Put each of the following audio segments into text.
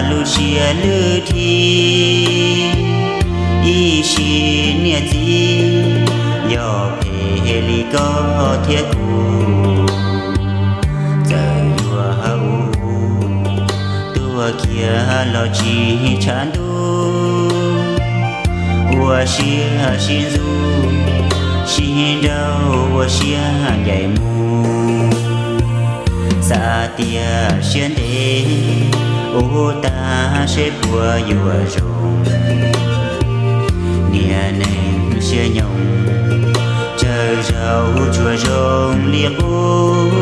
lub siab lwj dhi, ib sim niam txiv, yog phem li koj thiab kuv, txawm yuav ua tuag kiag los tsis tshav ntuj. Ua siab sib ntxub, sib nraug ua siab ncaim mus, xav tias siab ntev ub tag seb puas yuav zoo. Niag neeg siab nyoos, tsawg zaus tsuas zoo li qub,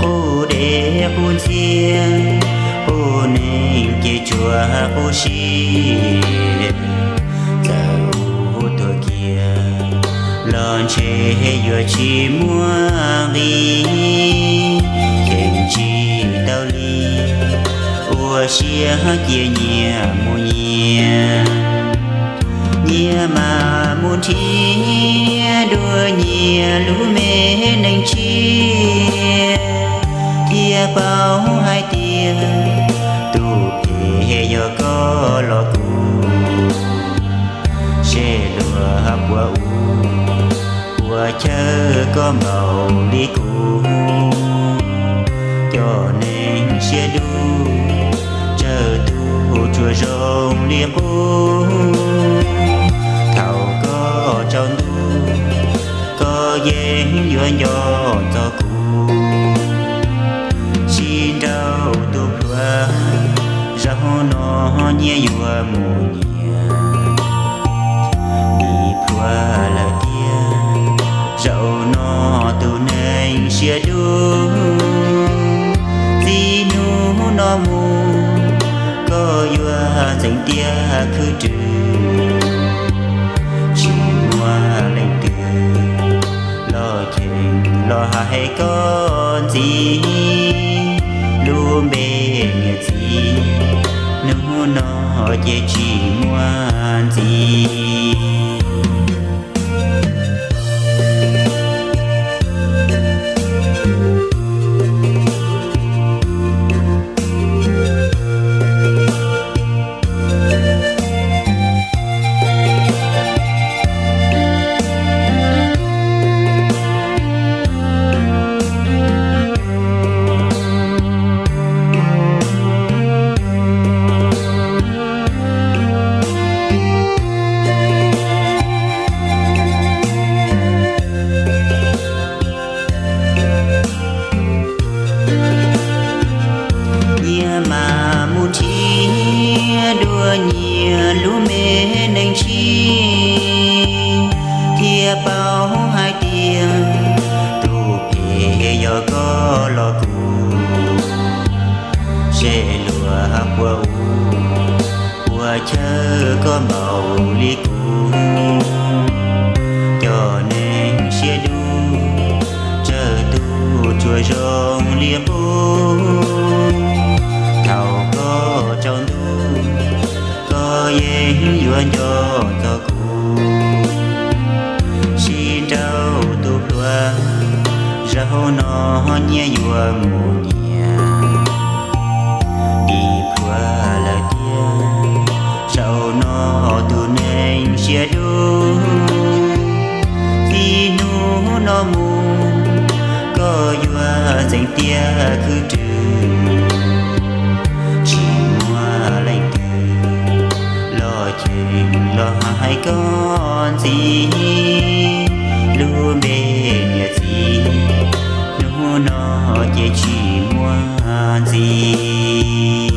qub dej qub ntxhiab, qub neeg ces tsuas qub siab. Txawm ua tuag kiag los ntshe yuav tsis muaj nqis, cheem tsis tau li, ua siab cia nyias mus nyias. Nyias mam mus nrhiav dua nyias lub me neej tshiab, thiaj paub hais tias tus phem yog koj los kuv, seb luag puas ua, puas chaw koj npaum li kuv. Cov neeg siab dub, tsawg tus tsuas zoo li qub, thaum koj tsaus ntuj, koj yeej yuav nco txog kuv. Sib nrauj tus pluav, zaum no nyias yuav mus nyias. Dim pluav lawm tiag, zaum no tus neeg siab dub, txij hnub no mus, koj yuav ntxeev tiaj khwb rwg. Tsis muaj leej twg los cheem los hais koj ntxiv, lub npe niam txiv hnub no ces tsis muaj ntxiv. Nyias mam mus nrhiav dua nyias lub me neej tshiab, thiaj paub hais tias tus phem yog koj los kuv, seb luag puas ua, puas chaw koj npaum li kuv. Cov neeg siab dub, tsawg tus tsuas zoo li qub, thaum koj tsaus ntuj, koj yeej yuav nco txog kuv. Sib nrauj tus pluav, zaum no nyias yuav mus nyias. Dim pluav lawm tiag, zaum no tus neeg siab dub, txij hnub no mus, koj yuav ntxeev tiaj khwb rwg. Tsis muaj leej twg los cheem los hais koj ntxiv, lub npe niam txiv hnub no ces tsis muaj ntxiv.